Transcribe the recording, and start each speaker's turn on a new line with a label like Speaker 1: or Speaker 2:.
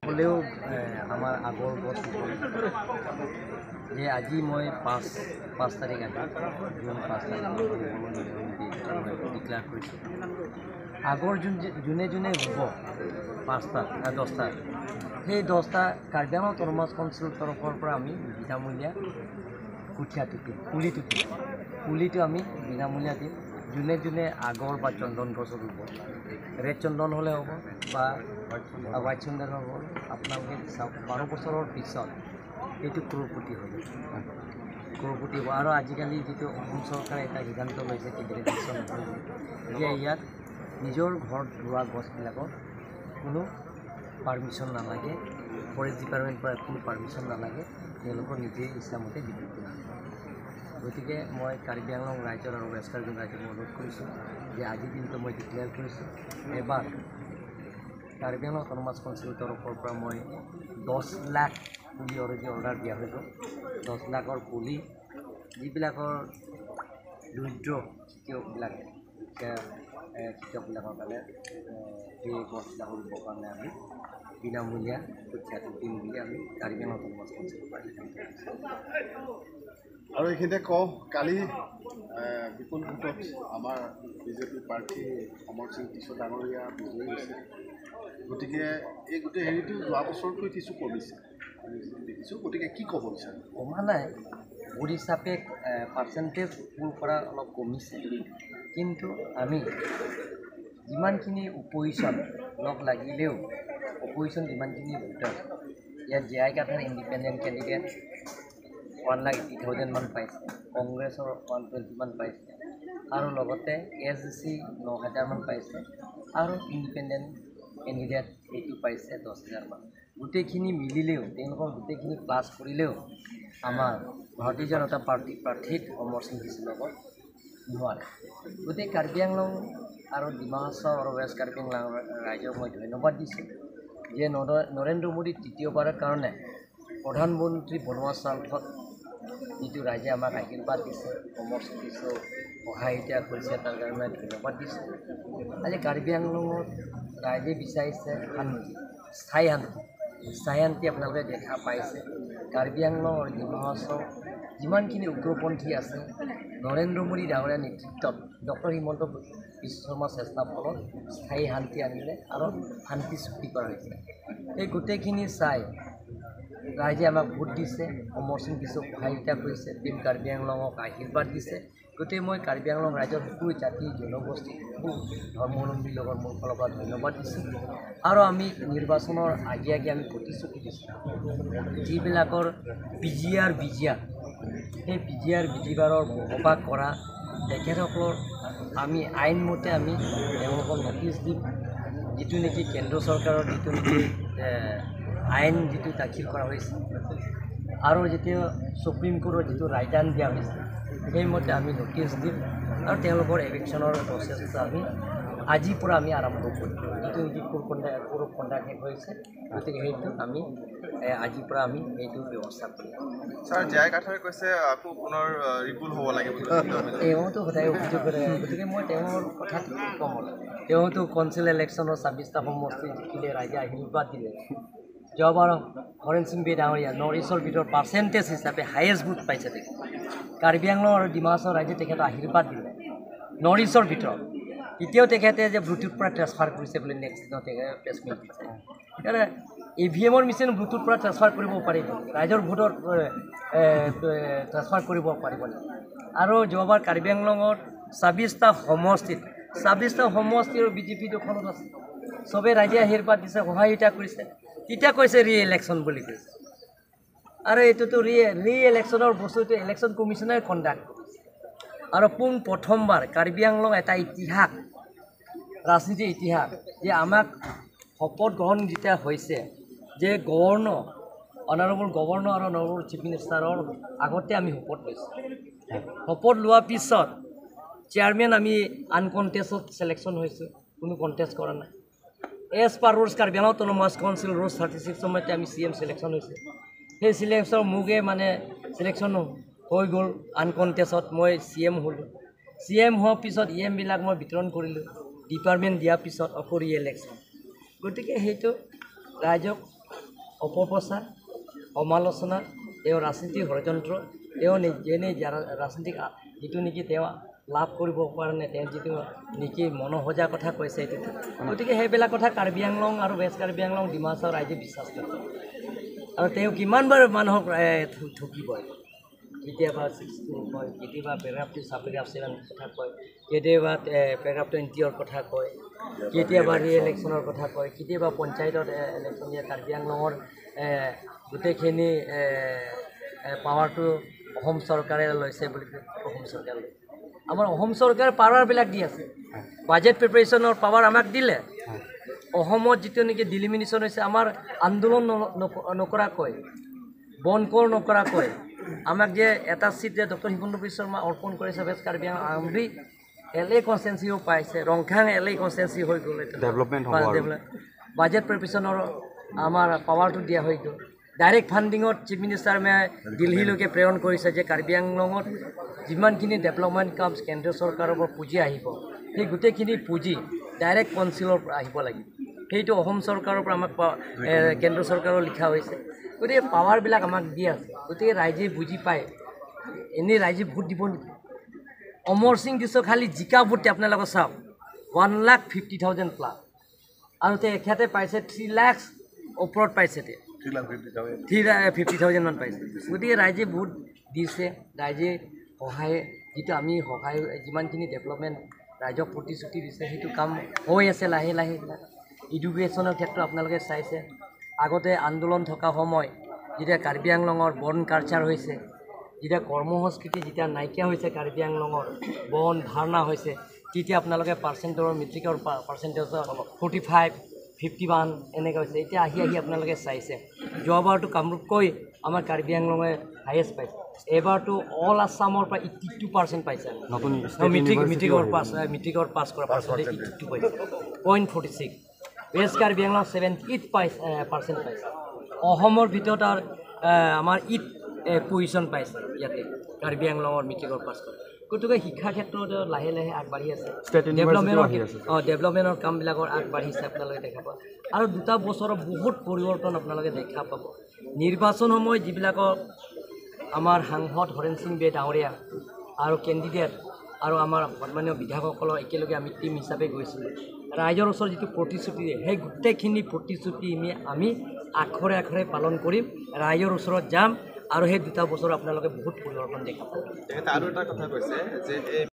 Speaker 1: হ'লেও আমাৰ আগৰ গছ যে আজি মই 5 তাৰিখ আজি জুন 5 তাৰিখ ডিক্লেয়াৰ কৰিছোঁ। আগৰ যোনে যোনে ৰুব 5টা 10টা, সেই 10টা কাৰ্বি আংলং অট'নমাছ কাউন্সিলৰ তৰফৰ পৰা আমি বিনামূলীয়া কঠীয়াটো দিম, পুলিটো দিম, পুলিটো আমি বিনামূলীয়া দিম। যোনে যোনে আগৰ বা চন্দন গছ ৰুব, ৰেড চন্দন হ'লে হ'ব বা হোৱাইট চন্দন হ'ব, আপোনালোকে চাওক 12 বছৰৰ পিছত এইটো ক্ৰ'ৰপতি হ'ব, ক্ৰ'ৰপতি হ'ব। আৰু আজিকালি যিটো অসম চৰকাৰে এটা সিদ্ধান্ত লৈছে কেবিনেট ডিচিশ্যন যে ইয়াত নিজৰ ঘৰত ৰোৱা গছবিলাকৰ কোনো পাৰ্মিশ্যন নালাগে, ফৰেষ্ট ডিপাৰ্টমেণ্টৰ পৰা কোনো পাৰ্মিশ্যন নালাগে, তেওঁলোকৰ নিজে ইচ্ছামতে বিক্ৰী কৰা। গতিকে মই কাৰ্বি আংলং ৰাইজৰ আৰু ৱেষ্ট কাৰ্বি ৰাইজক অনুৰোধ কৰিছোঁ যে আজিৰ দিনটো মই ডিক্লেয়াৰ কৰিছোঁ। এবাৰ কাৰ্বি আংলং অট'নমাছ কাউন্সিলৰ তৰফৰ পৰা মই 10 লাখ পুলি অলৰেডি অৰ্ডাৰ দিয়া হৈ গ'ল। 10 লাখৰ পুলি যিবিলাকৰ দৰিদ্ৰ খেতিয়কবিলাকে, দুখীয়া খেতিয়কবিলাকৰ কাৰণে সেই গছবিলাক ৰুবৰ কাৰণে আমি বিনামূলীয়া কঠীয়াটো দিম বুলি আমি কাৰ্বি আংলং অট'নমাছ কাউন্সিলৰ পৰা সিদ্ধান্ত লৈছোঁ।
Speaker 2: আৰু এইখিনিতে কওঁ, কালি বিপুল ভোটত আমাৰ বিজেপি প্ৰাৰ্থী অমৰ সিং টিছো ডাঙৰীয়া বিজয়ী হৈছে। গতিকে এই গোটেই হেৰিটো যোৱা বছৰতকৈ কিছু কমিছে আমি দেখিছোঁ। গতিকে কি ক'ব বিচাৰে?
Speaker 1: কমা নাই, ভোট হিচাপে পাৰ্চেণ্টেজ পুল কৰা অলপ কমিছে, কিন্তু আমি যিমানখিনি অপজিশ্যন লগ লাগিলেও অপজিশ্যন যিমানখিনি ভোটাৰ, ইয়াত J I Kathar independent candidate 1,80,000 মান পাইছে, কংগ্ৰেছৰ 120 মান পাইছে, আৰু লগতে এছ জি চি 9,000 মান পাইছে, আৰু ইণ্ডিপেণ্ডেণ্ট কেণ্ডিডেট এইটো পাইছে 10,000 মান। গোটেইখিনি মিলিলেও, তেওঁলোকৰ গোটেইখিনি প্লাছ কৰিলেও আমাৰ ভাৰতীয় জনতা পাৰ্টীৰ প্ৰাৰ্থীত অমৰ সিং টিছোৰ লগত নোৱাৰে। গতিকে কাৰ্বি আংলং আৰু ডিমা হাছাও আৰু ৱেষ্ট কাৰ্বি আংলং ৰাইজক মই ধন্যবাদ দিছোঁ যে নৰেন্দ্ৰ মোদী তৃতীয়বাৰৰ কাৰণে প্ৰধানমন্ত্ৰী বনোৱা স্বাৰ্থত যিটো ৰাইজে আমাক আশীৰ্বাদ দিছে, অমৰ সিং টিছো সহায়িতা কৰিছে, তাৰ কাৰণে মই ধন্যবাদ দিছোঁ। আজি কাৰ্বি আংলঙত ৰাইজে বিচাৰিছে শান্তি, স্থায়ী শান্তি। স্থায়ী শান্তি আপোনালোকে দেখা পাইছে। কাৰ্বি আংলং আৰু ডিমা হাছাও যিমানখিনি উগ্ৰপন্থী আছে, নৰেন্দ্ৰ মোদী ডাঙৰীয়াৰ নেতৃত্বত ডক্টৰ হিমন্ত বিশ্ব শৰ্মাৰ চেষ্টাৰ ফলত স্থায়ী শান্তি আনিলে আৰু শান্তি চুক্তি কৰা হৈছে। এই গোটেইখিনি চাই ৰাইজে আমাক ভোট দিছে, অমৰ সিং টিছোক সহায়িতা কৰিছে, টীম কাৰ্বি আংলঙক আশীৰ্বাদ দিছে। গতিকে মই কাৰ্বি আংলং ৰাইজৰ সকলো জাতি জনগোষ্ঠী সকলো ধৰ্মাৱলম্বীৰ লগত মোৰ ফালৰ পৰা ধন্যবাদ দিছোঁ। আৰু আমি নিৰ্বাচনৰ আগে আগে আমি প্ৰতিশ্ৰুতি দিছোঁ, যিবিলাকৰ P G R B G R, সেই P G R B G আৰৰ বসবাস কৰা তেখেতসকলৰ আমি আইনমতে আমি তেওঁলোকক নটিচ দিম, যিটো নেকি কেন্দ্ৰ চৰকাৰৰ যিটো নেকি আইন যিটো দাখিল কৰা হৈছে আৰু যেতিয়া সুপ্ৰিম কোৰ্টৰ যিটো ৰায়দান দিয়া হৈছে, সেইমতে আমি নটিচ দিম আৰু তেওঁলোকৰ এভিকশ্যনৰ প্ৰচেছটো আমি আজিৰ পৰা আমি আৰম্ভ কৰিম। যিটো নেকি কোৰ কণ্ডা শেষ হৈছে, গতিকে সেইটো আমি আজিৰ পৰা আমি সেইটো ব্যৱস্থা কৰিম।
Speaker 3: ছাৰ, জে আই কাঠাৰে কৈছে আকৌ পুনৰ ৰিপুল হ'ব লাগে বুলি।
Speaker 1: তেওঁতো সদায় অভিযোগ কৰে, গতিকে মই তেওঁৰ কথাটো কি ক'ম, তেওঁতো কনচিল ইলেকশ্যনৰ 26টা সমষ্টি জিকিলে, ৰাইজে আশীৰ্বাদ দিলে। যোৱাবাৰ হৰেণ সিং বে ডাঙৰীয়া নৰ্থ ইষ্টৰ ভিতৰত পাৰ্চেণ্টেজ হিচাপে হায়েষ্ট ভোট পাইছে তেখেতে। কাৰ্বি আংলং আৰু ডিমা হাছাও ৰাইজে তেখেতক আশীৰ্বাদ দিলে নৰ্থ ইষ্টৰ ভিতৰত। এতিয়াও তেখেতে যে ব্লুটুথ পৰা ট্ৰেন্সফাৰ কৰিছে বুলি নেক্সট দিনত তেখেতে প্ৰেছ মিট দিছে। সেইকাৰণে ই ভি এমৰ মেচিন ব্লুটুথ পৰা ট্ৰেন্সফাৰ কৰিব পাৰিব, ৰাইজৰ ভোটত ট্ৰেন্সফাৰ কৰিব পাৰিব নেকি? আৰু যোৱাবাৰ কাৰ্বি আংলঙত 26টা সমষ্টিত, 26টা সমষ্টিৰ বিজেপি দখলত আছে, চবেই ৰাইজে আশীৰ্বাদ দিছে, সহায়িতা কৰিছে। তেতিয়া কৈছে ৰি ইলেকশ্যন বুলি কৈছে। আৰু এইটোতো ৰি ইলেকশ্যনৰ বস্তুটো ইলেকশ্যন কমিশ্যনে কণ্ডাক্ট কৰিছে। আৰু পোন প্ৰথমবাৰ কাৰ্বি আংলং এটা ইতিহাস, ৰাজনীতিৰ ইতিহাস, যে আমাক শপত গ্ৰহণ যেতিয়া হৈছে যে গভৰ্ণৰ, অনাৰেবল গভৰ্ণৰ আৰু অনাৰেবল চিফ মিনিষ্টাৰৰ আগতে আমি শপত লৈছোঁ। শপত লোৱাৰ পিছত চেয়াৰমেন আমি আনকণ্টেষ্টত চিলেকশ্যন হৈছোঁ, কোনো কণ্টেষ্ট কৰা নাই। As per rules Karbi Anglong autonomous council rules 36 মতে আমি চি এম চিলেকশ্যন হৈছে। সেই চিলেকশ্যন মোকে মানে চিলেকশ্যন হৈ গ'ল আনকণ্টেষ্টত, মই চি এম হ'লোঁ। চি এম হোৱাৰ পিছত ই এমবিলাক মই বিতৰণ কৰিলোঁ, ডিপাৰ্টমেণ্ট দিয়াৰ পিছত আকৌ ৰি ইলেকশ্যন। গতিকে সেইটো ৰাইজক অপপ্ৰচাৰ, সমালোচনা, তেওঁ ৰাজনীতিক ষড়যন্ত্ৰ, তেওঁ যেনে ৰাজনীতিক যিটো নেকি তেওঁ লাভ কৰিবৰ কাৰণে তেওঁ যিটো নেকি মনোসজা কথা কৈছে এইটো, গতিকে সেইবিলাক কথা কাৰ্বি আংলং আৰু ৱেষ্ট কাৰ্বি আংলং, ডিমাচা ৰাইজে বিশ্বাস নকৰে। আৰু তেওঁ কিমানবাৰ মানুহক ঠগিব, কেতিয়াবা 62 কয়, কেতিয়াবা পেৰাগ্ৰাফ 2 চাব পেৰাগ্ৰাফ 7 কথা কয়, কেতিয়াবা পেৰাগ্ৰাফ 20ৰ কথা কয়, কেতিয়াবা ৰি ইলেকশ্যনৰ কথা কয়, কেতিয়াবা পঞ্চায়তত ইলেকশ্যন দিয়ে। কাৰ্বি আংলঙৰ গোটেইখিনি পাৱাৰটো অসম চৰকাৰে লৈছে বুলি কয়, অসম চৰকাৰে লৈছে। আমাৰ অসম চৰকাৰে পাৱাৰবিলাক দি আছে, বাজেট প্ৰিপেৰেশ্যনৰ পাৱাৰ আমাক দিলে। অসমত যিটো নেকি ডিলিমিনেশ্যন হৈছে, আমাৰ আন্দোলন নকৰাকৈ, বন কৰ নকৰাকৈ আমাক যে এটা চিট যে ডক্টৰ হিমন্ত বিশ্ব শৰ্মা অৰ্পণ কৰিছে ৱেষ্ট কাৰ্বি আংলং এল এ কনষ্টেঞ্চিও পাইছে, ৰংখাং এল এ কনষ্টেঞ্চি হৈ গ'ল,
Speaker 3: ডেভেলপমেণ্ট
Speaker 1: বাজেট প্ৰিপেৰেশ্যনৰ আমাৰ পাৱাৰটো দিয়া হৈ গ'ল। ডাইৰেক্ট ফাণ্ডিঙত চিফ মিনিষ্টাৰ দিল্লীলৈকে প্ৰেৰণ কৰিছে যে কাৰ্বি আংলঙত যিমানখিনি ডেভেলপমেণ্ট কাম কেন্দ্ৰীয় চৰকাৰৰ পৰা পুঁজি আহিব, সেই গোটেইখিনি পুঁজি ডাইৰেক্ট কাউন্সিলৰ পৰা আহিব লাগিব। সেইটো অসম চৰকাৰৰ পৰা আমাক কেন্দ্ৰ চৰকাৰৰ লিখা হৈছে। গতিকে পাৱাৰবিলাক আমাক দি আছে। গতিকে ৰাইজে বুজি পায়, এনেই ৰাইজে ভোট দিব নেকি? অমৰ সিং দিছ খালি জিকা ভোট আপোনালোকে চাওক 1,50,000 প্লাছ, আৰু তেখেতে পাইছে 3 লাখ ওপৰত পাইছে, 3,50,000 মান পাইছে। গতিকে ৰাইজে ভোট দিছে, ৰাইজে সহায় যিটো আমি সহায় যিমানখিনি ডেভেলপমেণ্ট ৰাইজক প্ৰতিশ্ৰুতি দিছে সেইটো কাম হৈ আছে লাহে লাহে। এডুকেশ্যনৰ ক্ষেত্ৰত আপোনালোকে চাইছে, আগতে আন্দোলন থকা সময় যেতিয়া কাৰ্বি আংলঙৰ বন কালচাৰ হৈছে, যেতিয়া কৰ্মসংস্কৃতি যেতিয়া নাইকিয়া হৈছে, কাৰ্বি আংলঙৰ বন ধাৰণা হৈছে, তেতিয়া আপোনালোকে পাৰ্চেণ্টৰ মেট্ৰিকৰ পাৰ্চেণ্টেজৰ 45, 51 এনেকৈ হৈছে। এতিয়া আহি আহি আপোনালোকে চাইছে, যোৱাবাৰটো কামৰূপকৈ আমাৰ কাৰ্বি আংলঙে হায়েষ্ট পাইছে, এইবাৰটো অল আছামৰ পৰা 82% পাইছে। মেট্ৰিকৰ পাছ কৰা পাৰ্চেণ্টেজ 82 পাইছে, 0.46। ৱেষ্ট কাৰ্বি আংলং 78% পাইছে। অসমৰ ভিতৰত আৰু আমাৰ 8 পজিশ্যন পাইছে ইয়াতে কাৰ্বি আংলঙৰ মেট্ৰিকৰ পাছ কৰা। গতিকে শিক্ষা ক্ষেত্ৰত লাহে লাহে আগবাঢ়ি আছে, ডেভেলপমেণ্টৰ কামবিলাকৰ আগবাঢ়িছে আপোনালোকে দেখা পাব। আৰু 2 বছৰৰ বহুত পৰিৱৰ্তন আপোনালোকে দেখা পাব। নিৰ্বাচন সময় যিবিলাকৰ আমাৰ সাংসদ হৰেণ সিং বে ডাঙৰীয়া আৰু কেণ্ডিডেট আৰু আমাৰ সন্মানীয় বিধায়কসকলৰ একেলগে আমি টীম হিচাপে গৈছিলোঁ, ৰাইজৰ ওচৰত যিটো প্ৰতিশ্ৰুতি দিয়ে সেই গোটেইখিনি প্ৰতিশ্ৰুতি আমি আখৰে আখৰে পালন কৰিম, ৰাইজৰ ওচৰত যাম আৰু সেই 2 বছৰ আপোনালোকে বহুত পৰিৱৰ্তন দেখা পাব।
Speaker 3: তেখেতে আৰু এটা কথা কৈছে যে